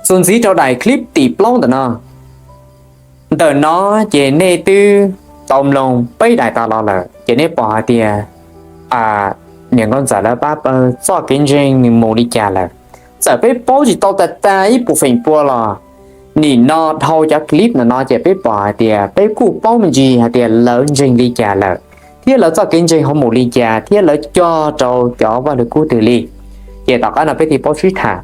Txuas ntxiv rau daim clip tim plaub ntawm no. Ntawm no ces nej twb tau mloog peb daim tas los lawm ces nej pom hais tias niam nkauj ntxawm lawv pab pawg txoj kev ntseeg nws mus li cas lawm. Txawm peb paub tsis tau tas tas ib puas feem pua los nim no dhau cov clip ntawm no ces peb pom hais tias peb kuj paub me ntsis hais tias lawv ntseeg li cas lawm, thiab lawv txoj kev ntseeg ho mus li cas thiab lawv cog rau cov vaj lug kub twg li. Ces tom qab no peb thiaj paub sib tham.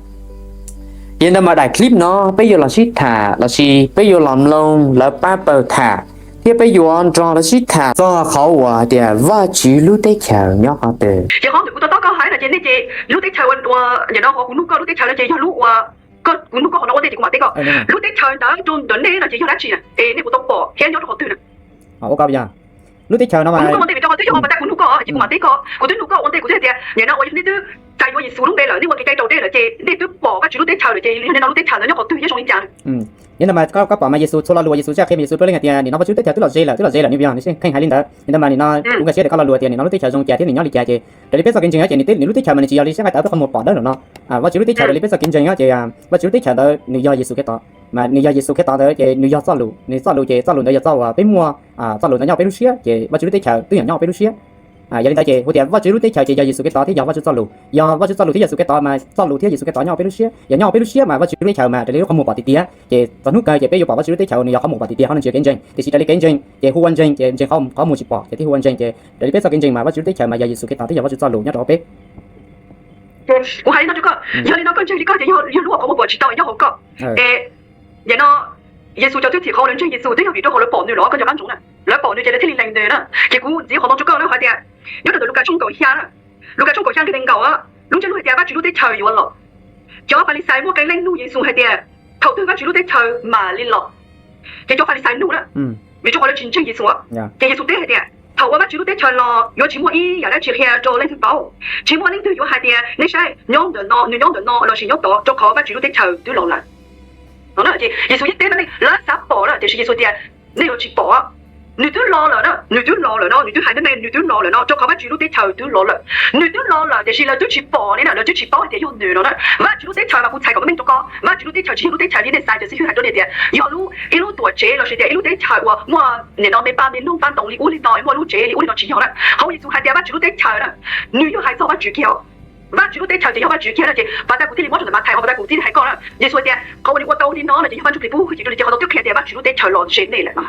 Yog ntawd mas daim clip no peb yuav los sib tham lossis peb yuav los mloog lawv pab pawg tham, thiab peb yuav nrog lawv sib tham txog qhov uas hais tias Vajtswv lub teb chaws nyob qhov twg. Ces qhov ntawm kuv to taub koj hais no ces nej ces lub teb chaws uas nim no kuv nug koj lub teb chaws no ces yog lub uas kuv nug koj qhov no ua ntej ces kuv mam teb koj. Lub teb chaws ntawd rau ntawm nej no ces yog dab tsi na, es nej puas tau pom thiab nyob rau qhov twg na? Lub teb chaws no kuv nug koj ua ntej vim rau qhov twb yog pas tas kuv nug koj ces kuv mam teb koj. Kuv twb nug koj ua ntej kuv twb hais tias nim no uas yog nej twb txais yuav Yexus lub npe lawm, nej ua kev cai raus dej lawm ces nej twb pom Vajtswv lub teb chaws lawm ces yog li no lub teb chaws ntawd nyob qhov twg thiab zoo li cas? Yog ntawd mas koj pom mas Yexus txhua lo lus uas Yexus txhaj qhia mas Yexus dua lej hais tias nim no Vajtswv lub teb chaws twb los ze lawm, twb los ze lawm, nej vim yog nej kheej hais li ntawd. Yog ntawd mas nim no kuv nkag siab tias koj lo lus tias nim no lub teb chaws zoo cas thiab nws nyob li cas ces raws li peb txoj kev ntseeg ces nws lub teb chaws mas nws tsis yog li siab nqaij tawv peb qhov muag pom dawb no. Vajtswv lub teb chaws raws li peb txoj kev ntseeg ces Vajtswv lub teb chaws ntawd nws yog Yexus Khetos, mas nws yog Yexus Khetos ntawd ces nws yog txoj lus, nws txoj lus ces txoj lus ntawd yog txoj uas peb muaj, txoj lus ntawd nyob peb lub siab ces Vajtswv lub teb chaws twb yog nyob peb lub siab. Yog li ntawd ces hu tias Vajtswv lub teb chaws ces yog Yexus Khetos thiab yog Vajtswv txoj lus, yog Vajtswv txoj lus thiab Yexus Khetos mas txoj lus thiab Yexus Khetos nyob peb lub siab, yog nyob peb lub siab mas Vajtswv lub teb chaws mas raws li lub qhov muag pom tiag tiag ces txog hnub kawg ces peb yuav pom Vajtswv lub teb chaws nws yog qhov muag pom tiag tiag, qhov no tsis yog kev ntseeg, tiam sis raws li kev ntseeg ces hu ua ntseeg ces ntseeg qhov muag tsis pom ces thiaj hu ua ntseeg ces raws li peb txoj kev ntseeg mas Vajtswv lub teb chaws mas yog Yexus Khetos thiab yog Vajtswv txoj lus nyob rau hauv peb. Kuv hais li no rau koj, yog li no koj ntseeg li koj ces yog lub qhov muag pom tsis tau nyob hauv koj. Es yam no Yexus cov tub txib qhov lawv ntseeg Yexus twb yog vim rau qhov lawv pom nws los koj nco qab ntsoov na, lawv pom nws ces lawv thiaj li lees nws na. Ces kuv ntxiv qhov no rau koj hais tias nyob rau ntawm Lukas tshooj kaum xya na, Lukas tshooj kaum xya nqe nees nkaum, lub ntsiab lus hais tias Vajtswv lub teb chaws yuav los. Cov Falixais muaj qee leej nug Yexus hais tias thaum twg Vajtswv lub teb chaws mam li los? Ces cov Falixais nug na, vim rau qhov lawv tsis ntseeg Yexus. Ces Yexus teb hais tias thaum uas Vajtswv lub teb chaws los yuav tsis muaj ib yam dab tsi qhia rau leej twg paub. Tsis muaj leej twg yuav hais tias nej saib nyob ntawm no, nws nyob ntawm no lossis nyob tod, rau qhov Vajtswv lub teb chaws twb los lawm. Ces Yexus yeej teb no ne, lawv xav pom na tiam sis Yexus tias nej yuav tsis pom. Nws twb los lawm na, nws twb los lawm no, nws twb hais ne, nws twb los lawm no, rau qhov Vajtswv lub teb chaws twb los lawm. Nws twb los lawm tiam sis lawv twb tsis pom li na, lawv twb tsis paub hais tias yog nws no na. Vajtswv lub teb chaws mas kuv txhais kom meej rau koj, Vajtswv lub teb chaws tsis yog lub teb chaws li nej xav cov xib hwb hais rau nej tias yog lub, ib lub tuam tsev lossis tias ib lub teb chaws uas muaj nim no me paj me noog paj ntoos li ub li no, muaj lub tsev li ub li no tsis yog na. Hauv Yexus hais tias Vajtswv lub teb chaws na, nws yog hais txog Vajtswv kiag. Vajtswv lub teb chaws ces yog Vajtswv kiag no ces pas tas kuv thiaj li muab rau ntawm Mathais, pas tas kuv txiv hais koj na. Yexus tias qhov uas nws ua tau li no no ces yog Vaj Ntsuj Plig pub hwj chim rau nws ces qhov tau twb qhia tias Vajtswv lub teb chaws los ze nej lawm no.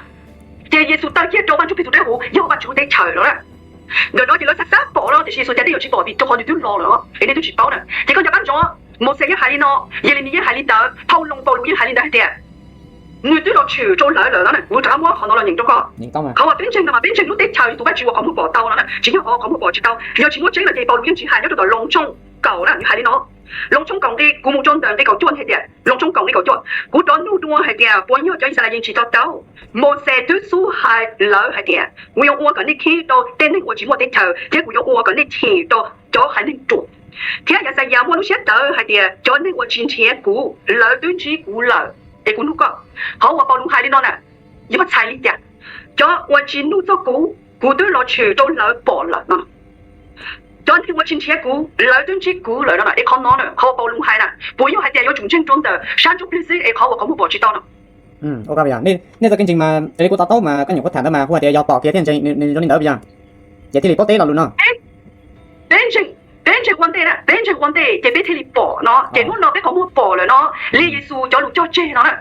Ces Yexus taw kiag rau Vaj Ntsuj Plig tus dawb huv yog Vajtswv lub teb chaws no na. Ntawm no ces lawv xav xav pom no tiam sis Yexus tias nej yuav tsis pom vim rau qhov nws twb los lawm es nej twb tsis paub na. Ces koj nco qab ntsoov, Mauxes yeej hais li no, Yelemis yeej hais li ntawd, Phau Loos Paulus yeej hais li ntawd hais tias nws twb los tshwm rau lawv lawm no. Kuv rov qab muab qhov no los nyeem rau koj. Qhov uas peb ntseeg no mas peb ntseeg lub teb chaws tus Vajtswv uas qhov muag pom tau no na, tsis yog qhov qhov muag pom tsis tau. Yog tsis muaj tseeb no ces Paulus yeej tsis hais nyob rau tom Loos tshooj kaum na, nws hais li no. Loos tshooj kaum nqe, kuv mus rau ntawm nqe kaum cuaj hais tias, Loos tshooj kaum nqe kaum cuaj, kuv rov nug dua hais tias puas yog cov Yixalayees tsis to taub? Mauxes twb xub hais lawv hais tias kuv yuav ua kom nej khib rau tej neeg uas tsis muaj teb chaws thiab kuv yuav ua kom nej chim rau cov haiv neeg ruam. Thiab Yaxayas muaj lub siab tawv hais tias cov neeg uas tsis nrhiav kuv lawv twb ntsib kuv lawm. Es kuv nug koj, qhov uas Paulus hais li no na, yog txhais li cas? Cov uas tsis nug txog kuv, kuv twb los tshwm rau lawv pom lawm no. Cov neeg uas tsis nrhiav kuv lawv twb ntsib kuv lawm no. Es qhov no na, qhov uas Paulus hais na, puas yog hais tias yuav tsum ntseeg rau ntawm sab ntsuj plig xwb es qhov uas qhov muag pom tsis tau no? Nej txoj kev ntseeg mas raws li kuv to taub mas koj nyuam qhuav tham ntawd mas hu tias yog pom kiag thiaj ntseeg, nws zoo li ntawd puas yog? Ces thiaj li paub teb lo lus no. Peb ntseeg ua ntej na, peb ntseeg ua ntej ces peb thiaj li pom no. Ces hnub no peb qhov muag pom lawm no, li Yexus cov lus cog tseg no na.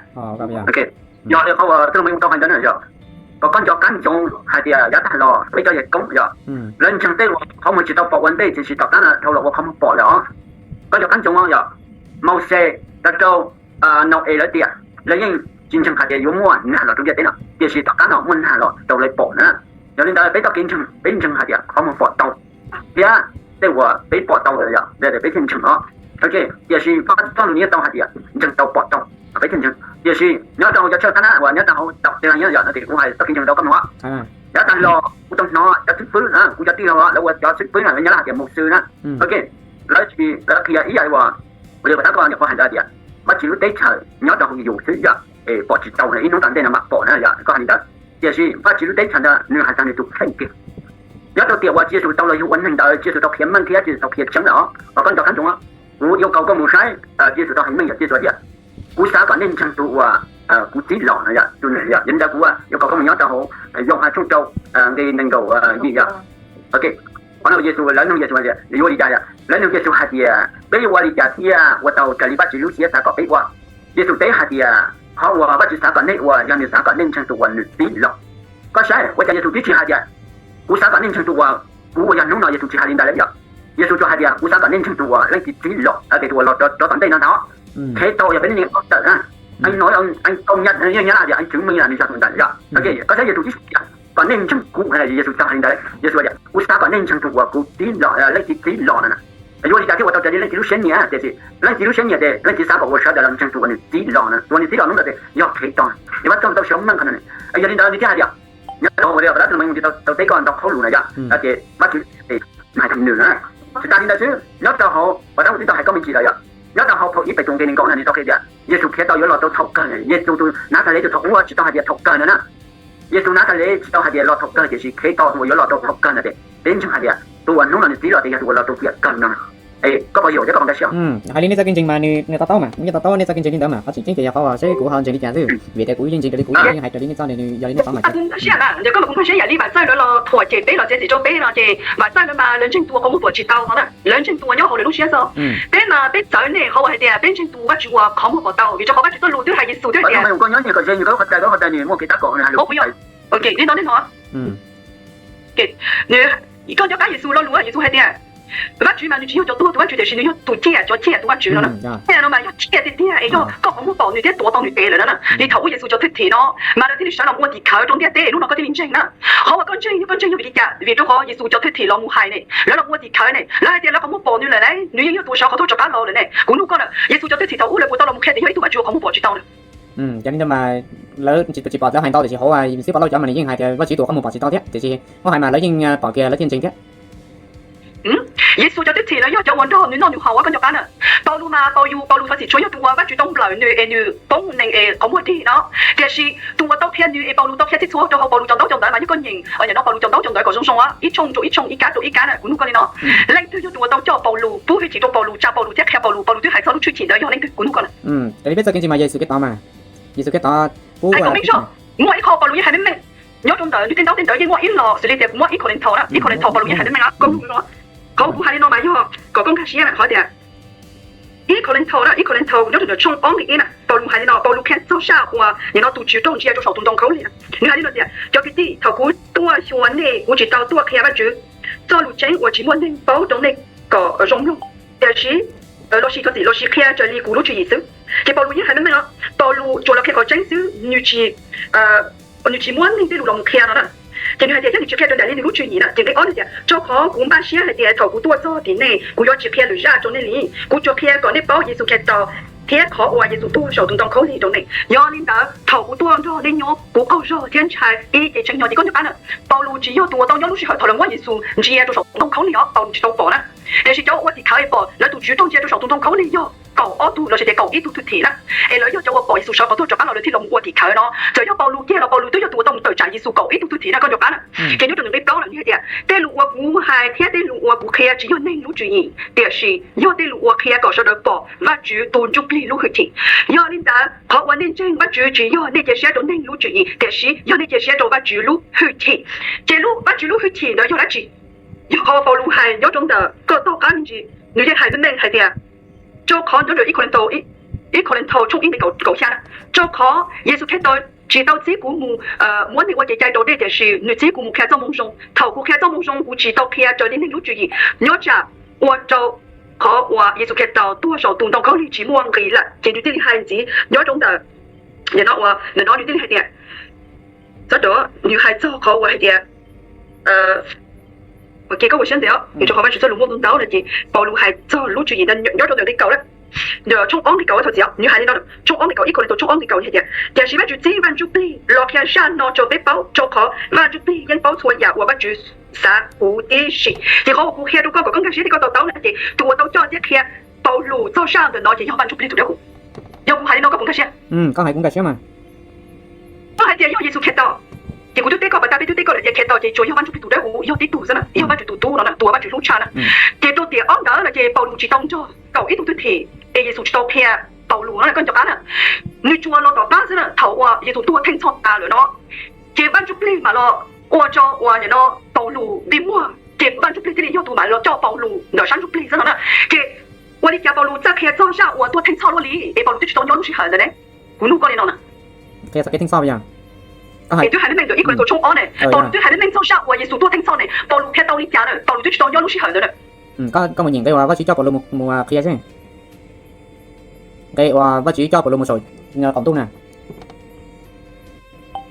Yog li qhov uas tij laug Meej tau hais ntawd na yog, kom koj nco qab ntsoov hais tias yav tag los peb cov yawg koob yog lawv ntseeg tej uas qhov muag tsis tau pom ua ntej tiam sis tom qab no dhau los ua qhov muag pom lawm os. Koj nco qab ntsoov yog, Mauxes rau rau Nau-es lawv tias lawv yeej tsis ntseeg hais tias yuav muaj nag los rau ntiaj teb no tiam sis tom qab no muaj nag los rau lawv pom na. Yog li ntawd peb txoj kev ntseeg peb ntseeg hais tias qhov muag pom tau thiab tej uas peb pom tau lawm yog peb thiaj ntseeg os. Tiam sis Vajtswv txoj lus nws yeej tau hais tias ntseeg tau pom tau, peb thiaj ntseeg. Tiam sis nyob rau hauv cov tshaj qab na uas nyob rau hauv tom Telegram yog no ces kuv hais txoj kev ntseeg rau koj mloog. Yav tag los kuv tau hnov cov xib fwb, kuv cov tij laug lawv ua cov xib fwb na, lawv nyob hais tias mus xwb na. Lawv tsis, lawv qhia ib yam uas, ua li pas tab koj nyuam qhuav hais ntawd tias Vajtswv lub teb chaws nyob rau hauv yus xwb yog es pom tsis tau, ib hnub tom ntej no mam pom na yog koj hais li ntawd. Tiam sis Vajtswv lub teb chaws ntawd nws hais txog nws tus kheej kiag. Nyob rau tiam uas Tswv Yexus tau los yug ua neeg ntawd Tswv Yexus tau qhia meej thiab Tswv Yexus tau qhia tseeb lawm os. Kom koj nco qab ntsoov, kuv yuav nkaus koj mus saib Tswv Yexus tau hais meej yog Tswv Yexus tias Kuv xav kom nej ntseeg tus uas kuv txib los no yog tus neeg yog. Yog li ntawd kuv yuav kom koj mus nyob rau hauv Yauhas tshooj rau nqe nees nkaum yim yog. Qhov no Yexus, lawv nug Yexus hais tias yuav ua li cas yog, lawv nug Yexus hais tias peb yuav ua li cas thiaj ua tau raws li Vajtswv lub siab xav kom peb ua. Yexus teb hais tias qhov uas Vajtswv xav kom nej ua yog nws xav kom nej ntseeg tus uas nws txib los. Koj saib ua cas Yexus twb tsis hais tias kuv xav kom nej ntseeg tus uas kuv ua yog hnub no, Yexus tsis hais li ntawd li yog. Yexus tsuas hais tias kuv xav kom nej ntseeg tus uas Leej Txiv txib los, tus uas los rov tom ntej no ntag. Qhia tau yog peb neej neeg ua tawm na, no, Nyab Laj tias anh chứng minh là nws yog tus ntawd yog. Koj saib Yexus tsis hais tias kom nej ntseeg kuv, Yexus tsis hais li ntawd, Yexus tias kuv xav kom nej ntseeg tus uas kuv txib los, Leej Txiv txib los no na. Yuav ua li cas thiaj ua tau raws li Leej Txiv lub siab nyiam tias, Leej Txiv lub siab nyiam tias Leej Txiv xav kom ua sawv daws los ntseeg tus uas nws txib los no, tus uas nws txib los hnub ntawd tias yog qhia tau, yog Vajtswv tau siab meej qhov no. Yog li ntawd nws thiaj hais tias, nyob rau hauv Vajtswv tau teb koj ntau qhov lus na yog, ces Vajtswv hais nws na. Tsis tas li ntawd xwb, nyob rau hauv Vajtswv twb tau hais koj me ntsis lawm yog, nyob rau hauv phau ib Petus nqe nees nkaum na nws tau qhia tias Yexus qhia tau yuav los rau thaum kawg. Yexus tus Naxales tus thaum ub tsis tau hais tias thaum kawg ntawd na. Yexus Naxales tsis tau hais tias los thaum kawg, tiam sis qhia tau tus uas yuav los rau thaum kawg ntawd ces peb ntseeg hais tias tus uas hnub no nws txib los ces yog tus uas los rau tiam kawg no. Koj puas yog thiab koj puas nkag siab? Hais li nej txoj kev ntseeg mas nws to taub mas, nws yeej to taub nej txoj kev ntseeg li ntawd mas, qhov tseem ceeb ces yog qhov xwb kuv ho ntseeg li cas xwb, vim tias kuv yeej ntseeg raws li kuv yeej hais raws li nej txoj, nws yog li nej txoj mas. Nkag siab na, yog koj mas kuv nkag siab yam li Vam Txawj lawv los thuam cem peb los txiav txim rau peb no ces Vam Txawj lawv mas lawv ntseeg tus uas qhov muag pom tsis tau no na, lawv ntseeg tus uas nyob hauv lawv lub siab xwb. Peb mas peb txawv nej qhov uas hais tias peb ntseeg tus Vajtswv uas qhov muag pom tau, vim rau qhov Vajtswv txoj lus twb hais Yexus thiab tias, li no nej no, koj nco qab Yexus lo lus, Yexus hais tias Vajtswv mas nws tsis yog cov tuag tus Vajtswv, tiam sis nws yog tus ciaj cov ciaj tus Vajtswv no na. Ciaj no mas yog ciaj tiag tiag es yog koj qhov muag pom nws thiab tuav tau nws tes lawm no na. Li thaum ub Yexus cov thwj tim no mas lawv thiaj li sawv los ua tim khawv rau ntiaj teb, hnub no koj thiaj li ntseeg na. Qhov uas koj ntseeg yog koj ntseeg yog vim li cas? Vim rau qhov Yexus cov thwj tim los mus hais ne, lawv los ua tim khawv ne, lawv hais tias lawv qhov muag pom nws lawm ne, nws yeej yog tus sawv qhov tuag rov qab los lawm ne. Kuv nug koj na, Yexus cov thwj tim thaum ub lawv puas tau los mus qhia tias yog ib tug Vajtswv qhov muag pom tsis tau na? Cov li ntawd mas lawv tsis pom lawv hais ntau, tiam sis hauv xib pov lauj cov mas nws yeej hais tias Vajtswv tus qhov muag pom tsis tau thiab, tiam sis muab hais mas lawv yeej pom kiag lawv thiaj ntseeg thiab. Yexus cov thwj tim lawv yog cov uas nrog nws noj nws haus, koj nco qab na. Paulus mas Paulus, Paulus thov txim txhua yog tus uas Vajtswv tau nplawm nws es nws poob nees es qhov muag dig no, tiam sis tus uas tau qhia nws es Paulus tau qhia txhij txhua rau hauv Paulus cov ntaub cov ntawv mas yog koj nyeem no Paulus cov ntaub cov ntawv kom zoo zoo, ib tshooj rau ib tshooj, ib kab rau ib kab na, kuv nug koj li no, leej twg yog tus uas tau coj Paulus, pub hwj chim rau Paulus, tsa Paulus thiab qhia Paulus, Paulus twb hais txog lub tshwj chim ntawd yog leej twg, kuv nug koj na. Raws li peb txoj kev ntseeg mas yog Yexus Khetos mas, Yexus Khetos pub, muaj ib qho Paulus yeej hais meej meej, nyob rau ntawm nws tej ntaub tej ntawv yeej muaj ib los xws li tias kuv muab ib Kolinthos na, ib Kolinthos Paulus yeej hais meej meej, qhov kuv hais li no mas yog kom koj nkag siab na, qhov tias ib Kolinthos na, ib Kolinthos nyob rau ntawm tshooj ob nqe ib na, Paulus hais li no, Paulus qhia txog zaj uas nim no tus Tswv raug ntsia rau saum tus ntoo khaub lig na. Nws hais li no tias, cov kwv tij, thaum kuv tuaj xyuas nej kuv tsis tau tuaj qhia Vajtswv txoj lus tseeb uas tsis muaj neeg paub rau nej kom zoo mloog, tiam sis lossis txog txim lossis qhia raws li kuv lub tswv yim xwb. Ces Paulus yeej hais meej meej os, Paulus tsuas los qhia qhov tseeb xwb, nws tsis muab neeg tej lus los mus qhia no na. Ces nws hais tias thiab nws tsis qhia raws nraim li nws lub tswv yim na. Ces nqe ob nws tias, rau qhov kuv npaj siab hais tias thaum kuv tuaj txog tim nej kuv yuav tsis qhia lwm zaj rau nej li, kuv tsuas qhia kom nej paub Yexus Khetos thiab qhov uas Yexus tuag saum tus ntoo khaub lig rau nej. Yog li ntawd thaum kuv tuaj nrog nej nyob kuv qaug zog thiab ntshai ib ce tshee nyo. Ces koj nco qab na, Paulus tsis yog tus uas tau nyob lub sij hawm thaum lawv muab Yexus ntsia rau saum ntoo khaub lig os, Paulus tsis tau pom na. Tiam sis cov ua tim khawv pom lawv tus Tswv raug ntsia rau saum tus ntoo khaub lig yog kaum ob tug lossis tias kaum ib tug thwj tim na, es lawv yog cov uas pom Yexus sawv qhov tuag rov qab los lawv thiaj los ua tim khawv no. Txawm yog Paulus kiag los Paulus twb yog tus uas tau mus tawm tsam Yexus kaum ib tug thwj tim na, koj nco qab na. Ces nyob rau nqe plaub lawm nws hais tias, tej lus uas kuv hais thiab tej lus uas kuv qhia tsis yog neeg lub tswv yim, tiam sis yog tej lus uas qhia kom sawv daws pom Vajtswv tus ntsuj plig lub hwj chim. Yog li ntawd qhov uas nej ntseeg Vajtswv tsis yog nej cia siab rau neeg lub tswv yim, tiam sis yog nej cia siab rau Vajtswv lub hwj chim. Ces lub Vajtswv lub hwj chim ntawd yog dab tsi? Yog qhov Paulus hais nyob rau ntawm koj tom qab me ntsis, nws yeej hais meej meej hais tias, rau qhov nyob rau ib Kolinthos, ib Kolinthos tshooj ib nqe kaum xya na, rau qhov Yexus Khetos tsis tau txib kuv mus muab neeg ua kev cai rau dej, tiam sis nws txib kuv mus qhia txoj moo zoo. Thaum kuv qhia txoj moo zoo kuv tsis tau qhia raws li neeg lub tswv yim, nyob tsam ua rau qhov uas Yexus Khetos tuag saum tus ntoo khaub lig tsis muaj nqis lawm. Ces nws thiaj li hais ntxiv nyob rau ntawm, nim no nws thiaj li hais tias, txhob rov, nws hais txog qhov uas hais tias, ua ke koj ua siab ntev, rau qhov Vajtswv txoj lus muaj ntau ntau no ces Paulus hais txog lub tswv yim ntawd nyob rau ntawm nqe kaum lawm. Tshooj ob nqe kaum thov txim, nws hais li no, tshooj ob nqe kaum, ib Kolinthos tshooj ob nqe kaum hais tias, tiam sis Vajtswv txib Vaj Ntsuj Plig los qhia zaj no rau peb paub, rau qhov Vaj Ntsuj Plig yeej paub txhua yam uas Vajtswv xav huv tib si. Ces qhov uas kuv qhia rau koj kom koj nkag siab thiab koj to taub na ces tus uas tau coj thiab qhia Paulus txog zaj ntawm no ces yog Vaj Ntsuj Plig tus dawb huv. Yog kuv hais li no koj puas nkag siab? Koj hais kuv nkag siab mas. Koj hais tias yog Yexus Khetos, ces kuv twb teb koj pas tas, peb twb teb koj lawm tias Khetos ces tsuas yog Vaj Ntsuj Plig tus dawb huv, yog tib tug xwb na, yog Vajtswv tus tub no, tus uas Vajtswv hlub tshaj na. Ces rau tiam ob ntawd no ces Paulus tsis tau nrog kaum ib tug thwj tim, es Yexus tsis tau qhia Paulus no koj nco qab na, nws tsuas los tom qab xwb na, thaum uas Yexus tuag theej txhoj tas lawm no, ces Vaj Ntsuj Plig mam los ua rau uas nim no Paulus nti muag, ces Vaj Ntsuj Plig thiaj li yog tus mam los coj Paulus ntawm sab ntsuj plig xwb no na. Ces ua li cas Paulus txawj qhia txog zaj uas tuag theej txhoj luaj li es Paulus twb tsis tau nyob lub sij hawm ntawd ne? Kuv nug koj li no na. Es twb hais meej meej ntawm ib Korintus tshooj ob ne, Paulus twb hais meej meej txog zaj uas Yexus tuag theej txhoj ne, Paulus qhia tau li cas na, Paulus twb tsis tau nyob lub sij hawm ntawd na. Koj mus nyeem nqe uas Vajtswv coj Paulus mus qhia seb. Nqe uas Vajtswv coj Paulus mus saum qaum ntuj na.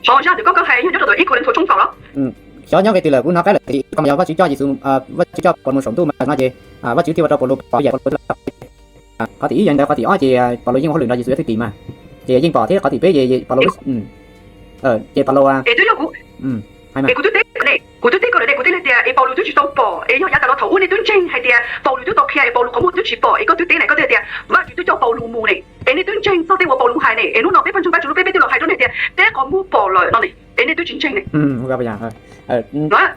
Xyov zaj ntawm koj koj hais yog nyob rau ntawm ib Korintus tshooj kaum los? Xyov nyob nqe twg lawm, kuv hnov qab lawm tias koj mas yog Vajtswv coj Yexus, Vajtswv coj Paulus mus saum ntuj mas no ces Vajtswv thiaj ua rau Paulus pom yam Paulus qhov tim ib yog ntawd, qhov tim ob ces Paulus yeej ua hauj lwm nrog Yexus yog thwj tim mas, ces yeej pom thiab. Qhov tim peb ces Paulus, ces Paulus, es twb yog kuv, es kuv twb teb ne, kuv twb teb koj lawm ne, kuv twb hais tias es Paulus twb tsis tau pom es yog yav tas los thaum ub nej twb ntseeg hais tias Paulus twb tau qhia es Paulus qhov muag twb tsis pom, es koj twb teb ne, koj twb hais tias Vajtswv twb coj Paulus mus ne, es nej twb ntseeg txog tej uas Paulus hais ne, es hnub no peb pawg ntseeg Vajtswv lub peb peb twb los hais rau nej tias peb qhov muag pom lawm no ne, es nej twb tsis ntseeg ne.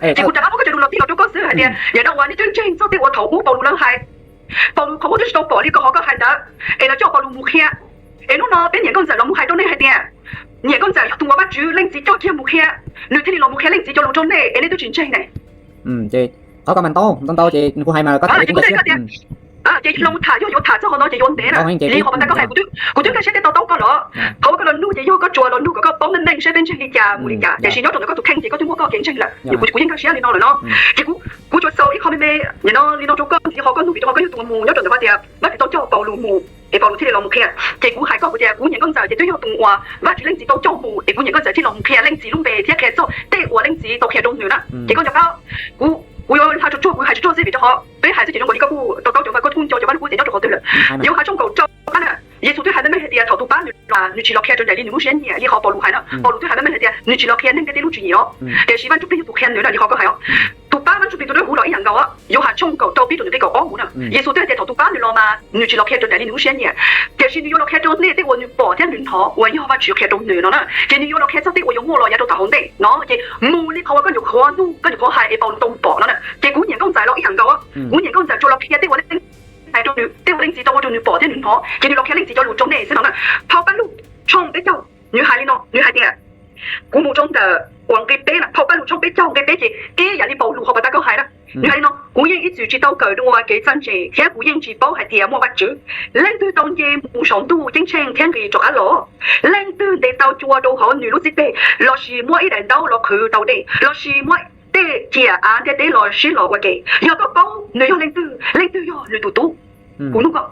Ces kuv rov qab muab koj cov lus los txhij los rau koj xwb hais tias yam no uas nej twb ntseeg txog tej uas thaum ub Paulus lawv hais, Paulus qhov muag twb tsis tau pom li koj qhov koj hais ntawd, es lawv coj Paulus mus qhia. Es hnub no peb niam nkauj ntxawm los mus hais rau nej hais tias niam nkauj ntxawm yog tus uas Vajtswv leej txiv coj kiag mus qhia, nws thiaj li los mus qhia leej txiv cov lus rau nej es nej twb tsis ntseeg ne. Qhov ko mas ntau ntau ntau ces kuv hais mas koj tham, ces kuv teb koj tias, ces los mus tham yog yuav tham txog qhov no ces yuav ntev na. Li qhov pas tas koj hais, kuv twb nkag siab thiab to taub koj los, qhov uas koj los nug ces yog koj tsuas los nug kom koj paub meej meej saib peb ntseeg li cas mus li cas, tiam sis nyob rau ntawm koj tus kheej ces koj twb muab koj kev ntseeg lawm, kuv yeej nkag siab li no lawm no. Ces kuv tsuas xaus ib qho me me, nim no li no rau koj ntxiv qhov koj nug vim rau qhov koj yog tus uas mus nyob rau ntawm qhov tias Vajtswv tau coj Paulus mus es Paulus thiaj li los mus qhia. Ces kuv hais koj kuv tias kuv niam nkauj ntxawm ces twb yog tus uas Vajtswv leej txiv tau coj mus es kuv niam nkauj ntxawm thiaj los mus qhia leej txiv lub npe thiab qhia txog tej uas leej txiv tau qhia rau nws na. Ces koj nco qab, kuv yuav hais tsuag tsuag, kuv hais tsuag tsuag xwb vim rau qhov peb hais xwb ces zoo nkaus li koj kuj to taub cov vaj, koj kuj nco cov vaj lug kub tias nyob rau qhov twg lawm. Yauhas tshooj kaum rau qab na, Yexus twb hais meej meej hais tias thaum tus pab nws los, nws tsis los qhia raws nraim li nws lub siab nyiam li qhov Paulus hais na. Paulus twb hais meej meej hais tias nws tsis los qhia neeg ntiaj teb lub tswv yim os, tiam sis Vaj Ntsuj Plig yog tus qhia nws na li qhov koj hais os. Tus pab Vaj Ntsuj Plig tus dawb huv los ib yam nkaus, Yauhas tshooj kaum rau pib rau nqe kaum ob mus na. Yexus twb hais tias thaum tus pab nws los mas nws tsis los qhia raws nraim li nws lub siab nyiam, tiam sis nws yuav los qhia rau nej tej uas nws pom thiab nws hnov uas yog Vajtswv qhia rau nws no na. Ces nws yuav los qhia txog tej uas yuav muaj los yav rau tom hauv ntej no. Ces mus li qhov uas koj nyuam qhuav nug, koj nyuam qhuav hais es Paulus tau pom no na. Ces kuv niam nkauj ntxawm los ib yam nkaus, kuv niam nkauj ntxawm tsuas los qhia tej uas leej txiv hais rau nws, tej uas leej txiv tau ua rau nws pom thiab nws hnov, ces nws los qhia leej txiv cov lus rau nej xwb no na. Phau Paj Lug tshooj peb caug nws hais li no, nws hais tias, kuv mus rau ntawm uas nqe peb na, Phau Paj Lug tshooj peb caug nqe peb ces ib yam li Paulus qhov pas tas koj hais na. Nws hais li no, kuv yeej ib txwm tsis tau kawm dua kev txawj ntse thiab kuv yeej tsis paub hais tias muaj Vajtswv. Leej twg tau nce mus saum ntuj ceeb tsheej thiab nqis rov qab los? Leej twg ntes tau cua rau hauv nws lub xib teg, lossis muab ib daim ntaub los qhwv tau dej, lossis muab tej ciam av ntiaj teb los sib los ua ke? Yog koj paub nws yog leej twg, leej twg yog nws tus tub? Kuv nug koj,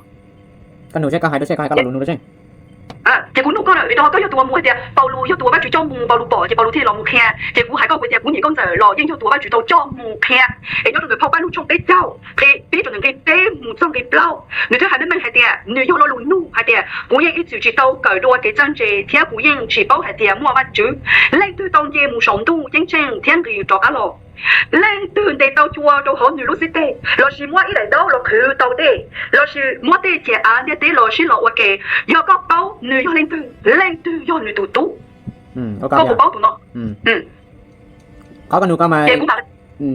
ces kuv nug koj lawm vim rau qhov koj yog tus uas mus hais tias Paulus yog tus uas Vajtswv coj mus, Paulus pom ces Paulus thiaj li los mus qhia. Ces kuv hais koj kuv tias kuv niam nkauj ntxawm los yeej yog tus uas Vajtswv tau coj mus qhia. Es nyob rau ntawm Phau Paj Lug tshooj peb caug nqe pib rau ntawm nqe peb mus txog nqe plaub, nws twb hais meej meej hais tias nws yog lo lus nug hais tias kuv yeej ib txwm tsis tau kawm dua kev txawj ntse thiab kuv yeej tsis paub hais tias muaj Vajtswv. Leej twg tau nce mus saum ntuj ceeb tsheej thiab nqis rov qab los? Leej twg ntes tau cua rau hauv nws lub xib teg, lossis muab ib daim ntaub los qhwv tau dej, lossis muab tej ciam av ntiaj teb los sib los ua ke? Yog koj paub nws yog leej twg, leej twg yog nws tus tub? Koj puas paub tus no? Qhov koj nug ko mas,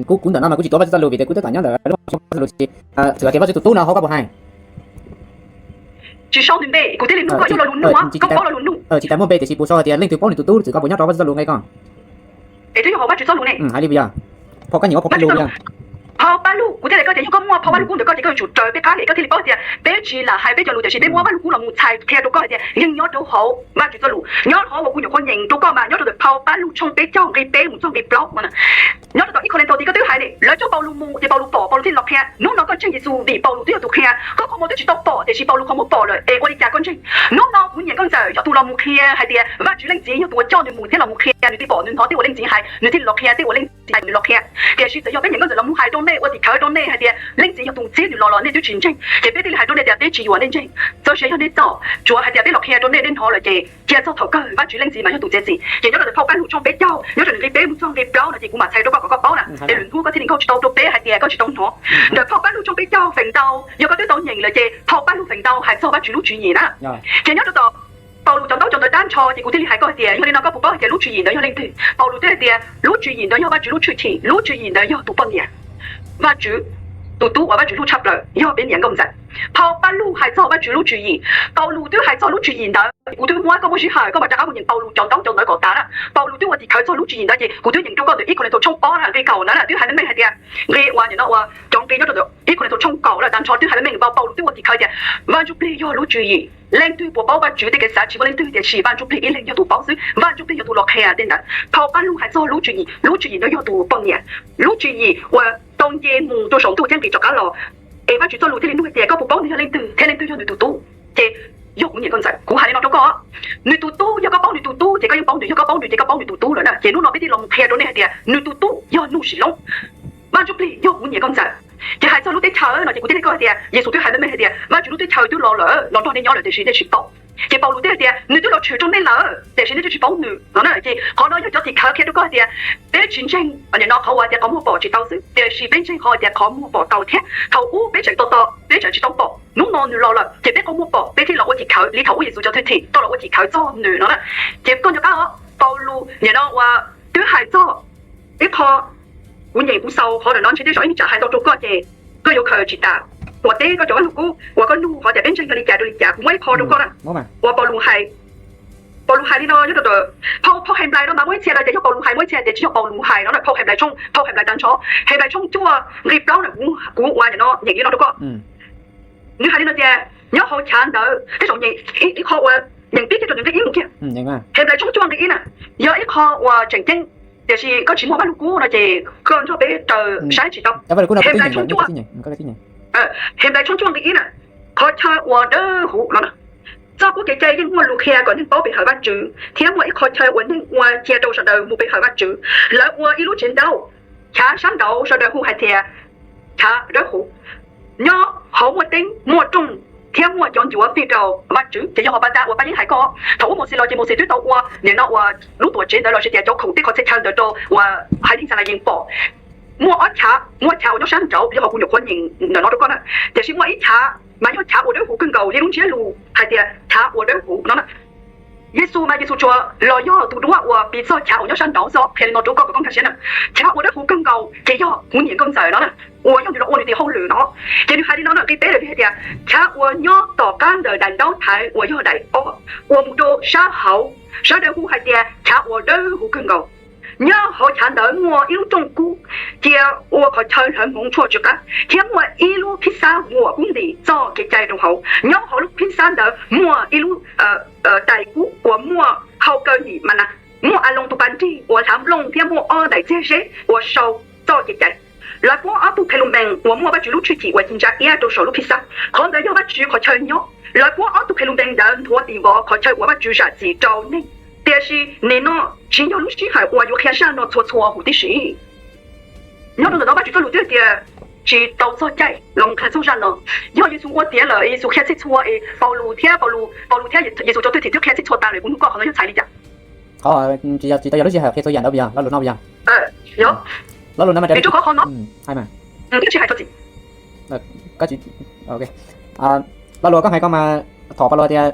kuv ntawm no mas kuv tsis tuav Vajtswv txoj lus vim tias kuv twb tawm nyob ntawm lub Vajtswv txoj lus ces, txawm tias Vajtswv tus tub no ho koj puas hais? Tsis sau nws npe, kuv thiaj li nug koj yog lo lus nug, koj paub lo lus nug. Tsis tas muaj npe tiam sis puas sau hais tias leej twg paub nws tus tub txawm koj puas nyob rau Vajtswv txoj lus nqe ko? Es twb yog hauv Vajtswv txoj lus ne. Hais li puas yog? Phau Paj Lug, Phau Paj Lug, kuv thiaj li koj tias yog koj muaj Phau Paj Lug Kub ntawm koj ces koj yuav tsum raws peb qab li koj thiaj li paub tias peb tsis lam hais peb cov lus tiam sis peb muab Vaj Lug Kub los mus txhais qhia rau koj hais tias yeej nyob rau hauv Vajtswv txoj lus. Nyob hauv uas kuv nyuam qhuav nyeem rau koj mas nyob rau ntawm Phau Paj Lug tshooj peb caug nqe peb mus txog nqe plaub no na. Nyob rau tom ib Kos Lintos tid koj twb hais ne, lawv coj Paulus mus ces Paulus pom, Paulus thiaj li los qhia. Hnub no koj ntseeg Yexus vim Paulus twb yog tus qhia, koj qhov muag twb tsis tau pom tiam sis Paulus qhov muag pom lawm es ua li cas koj ntseeg? Hnub no kuv niam nkauj ntxawm yog tus los mus qhia hais tias Vajtswv leej txiv yog tus uas coj nws mus thiab los mus qhia, nws thiaj pom nws hnov tej uas leej txiv hais nws thiaj li los qhia, tej uas leej txiv hais nws los qhia. Tiam sis txawm yog peb niam nkauj ntxawm los mus hais rau nej ua tim khawv rau nej hais tias leej txiv yog tus txib nws los los nej twb tsis ntseeg, ces peb thiaj li hais rau nej tias peb tsis yuam nej ntseeg. Txoj sia yog nej txom, tsuav hais tias peb los qhia rau nej, nej hnov lawm ces cia txog thaum kawg Vajtswv leej txiv mas yog tus txiav txim. Ces nyob rau ntawm Phau Paj Lug tshooj peb caug nyob rau nqe peb mus txog nqe plaub no ces kuv mam txhais rau koj kom koj paub na, es lwm hnub koj thiaj li nkauj tsis tau rau peb hais tias koj tsis tau hnov. Ntawm Phau Paj Lug tshooj peb caug feem ntau yog koj twb tau nyeem lawm ces Phau Paj Lug feem ntau hais txog Vajtswv lub tswv yim na. Ces nyob rau tom Paulus cov ntaub cov ntawv tag nrho ces kuv thiaj li hais koj hais tias yog li no koj puas paub hais tias lub tswv yim ntawd yog leej twg? Paulus twb hais tias lub tswv yim ntawd yog Vajtswv lub tshwj chim, lub tswv yim ntawd yog tus poj niam, Vajtswv tus tub uas Vajtswv hlub tshaj plaws yog peb niam nkauj ntxawm. Phau Paj Lug hais txog Vajtswv lub tswv yim, Paulus twb hais txog lub tswv yim ntawd. Kuv twb muab koj muaj sij hawm koj mam rov qab mus nyeem Paulus cov ntaub cov ntawv kom tas na. Paulus twb ua tim khawv txog lub tswv yim ntawd ces kuv twb nyeem rau koj ntawm ib Korintos tshooj ob nqe kaum na, twb hais meej meej hais tias, nqe uas nim no uas cov nqe nyob rau ntawm ib Korintos tshooj kaum lawm tag nrho twb hais meej meej, Paulus twb ua tim khawv tias Vaj Ntsuj Plig yog lub tswv yim. Leej twg puas paub Vajtswv tej kev xav tsis muaj leej twg, tiam sis Vaj Ntsuj Plig ib leeg yog tus paub xwb, Vaj Ntsuj Plig yog tus los qhia tej ntawd. Phau Paj Lug hais txog lub tswv yim, lub tswv yim ntawd yog tus poj niam, lub tswv yim uas tau nce mus rau saum ntuj thiab nqis rov qab los, es Vajtswv txoj lus thiaj li nug hais tias koj puas paub nws yog leej twg thiab leej twg yog nws tus tub. Ces yog kuv niam nkauj ntxawm, kuv hais li no rau koj, nws tus tub, yog koj paub nws tus tub ces koj yeej paub nws, yog koj paub nws ces koj paub nws tus tub lawm na. Ces hnub no peb thiaj los qhia rau nej hais tias nws tus tub yog Nuj Sim Loob, Vaj Ntsuj Plig yog kuv niam nkauj ntxawm. Ces hais txog lub teb chaws no ces kuv thiaj li koj hais tias Yexus twb hais meej meej hais tias Vaj Tswv lub teb chaws twb los lawm, los nrog nej nyob lawm tiam sis nej tsis paub. Ces Paulus twb hais tias nws twb los tshwm rau nej lawm tiam sis nej twb tsis paub nws no na. Ces qhov no yog cov tim khawv qhia rau koj hais tias peb tsis ntseeg nim no qhov uas tias qhov muag pom tsis tau xwb, tiam sis peb ntseeg qhov uas tias qhov muag pom tau thiab. Thaum ub peb tseem tos tos, peb tseem tsis tau pom, hnub no nws los lawm ces peb qhov muag pom, peb thiaj los ua tim khawv li thaum ub Yexus cov thwj tim tuaj los ua tim khawv txog nws no na. Ces koj nco qab os, Paulus nim no uas twb hais txog ib qho kuv nyeem kuv xaus qhov ntawm no ntshe tej zaum ib tsam hais ntau rau koj ces koj yuav khaws tsis tas. Tuam teb koj cov vaj lug kub uas koj nug qhov tias peb ntseeg yog li cas rau li cas, kuv muab ib qho rau koj na. Uas Paulus hais, Paulus hais li no nyob rau phau, phau Henplais no mas muaj ib txhia lawv tias yog Paulus hais, muaj ib txhia tias tsis yog Paulus hais no na. Phau Henplais tshooj, phau Henplais tag nrho, Henplais tshooj cuaj nqe plaub na, kuv, kuv uas nim no nyeem li no rau koj. Nws hais li no tias nyob hauv chav ntawd tej zaum nyeem ib qho uas nyeem pib kiag rau nws nqe ib mus kiag. Henplais tshooj cuaj nqe ib na, yog ib qho uas tseem ceeb, tiam sis koj tsis muaj vaj lug kub no ces koj nrog peb raws saib tsis tau. Henplais tshooj cuaj, Henplais tshooj cuaj nqe ib na, qhov chaw uas dawb huv no na. Txoj kub kev cai yeej muaj lus qhia kom neeg paub pe hawm Vajtswv, thiab muaj ib qho chaw uas neeg ua cia rau sawv daws mus pe hawm Vajtswv. Lawv ua ib lub tsev ntaub, chav sab nraud sawv daws hu hais tias chav dawb huv. Nyob hauv muaj teeb muaj rooj thiab muaj cov ncuav fij rau Vajtswv, ces yog hauv pas tas uas pab yeeb hais koj. Thaum ub Mauxes los ces Mauxes twb tau ua nim no uas lub tuam tsev ntawd los sis tias cov khoom tej qhov txhia chaw ntawd rau uas haiv neeg Xas Las Yees pom. Muaj ob chav, muaj chav uas nyob sab nraud yog hauv kuv nyuam qhuav nyeem ntawm no rau koj na, tiam sis muaj ib chav mas yog chav uas dawb huv kawg nkaus li lub ntsiab lus hais tias chav uas dawb huv no na. Yexus mas Yexus tsuas los yog tus duab uas piv txog chav uas nyob sab nraud xwb, qhia li no rau koj kom koj nkag siab na. Chav uas dawb huv kawg nkaus ces yog kuv niam nkauj ntxawm no na, uas yog nws los ua nws tes hauj lwm no. Ces nws hais li no na, nqe peb lawm hais tias chav uas nyob tom qab ntawm daim ntaub thaiv uas yog daim ob uas mus rau sab hauv, sawv daws hu hais tias chav uas dawb huv kawg nkaus. Nyob hauv chav ntawd muaj ib lub rooj kub cia ua qhov chaw hlawv hmoov tshuaj tsw qab, thiab muaj ib lub phib xab uas kub ntim txoj kev cai rau hauv. Nyob hauv lub phib xab ntawd muaj ib lub tais kub uas muaj hau kaw nim ma nas, muaj Aloos tus pas nrig uas hlav nplooj thiab muaj ob daim txiag zeb uas sau txoj kev cai. Lawv puab ob tug Khelumpees uas muaj Vajtswv lub tshwj chim uas ci ntsa iab rau saum lub phib xab. Qhov ntawd yog Vajtswv qhov chaw nyob. Lawv puab ob tug Khelumpees ntawd nthuav tis vov qhov chaw uas Vajtswv zam txim rau neeg. Tiam sis nim no tsis yog lub sij hawm uas yuav qhia zaj no txhua txhua huv tib si. Nyob rau ntawm no Vajtswv txoj lus twb tias tsis tau txog caij los qhia txog zaj no. Yog Yexus ua tiav lawm, Yexus qhia txhij txhua es Paulus thiab, Paulus thiab Yexus cov thwj tim twb qhia txhij txhua tas lawm, kuv nug koj qhov no yog txhais li cas? Qhov tsis tau yog lub sij hawm qhia txhua yam ntawd puas yog? Lo lus no puas yog? Lo lus no mas rau qhov qhov no tsis hais txog txim. Lo lus koj hais ko mas, thaum Paulus tias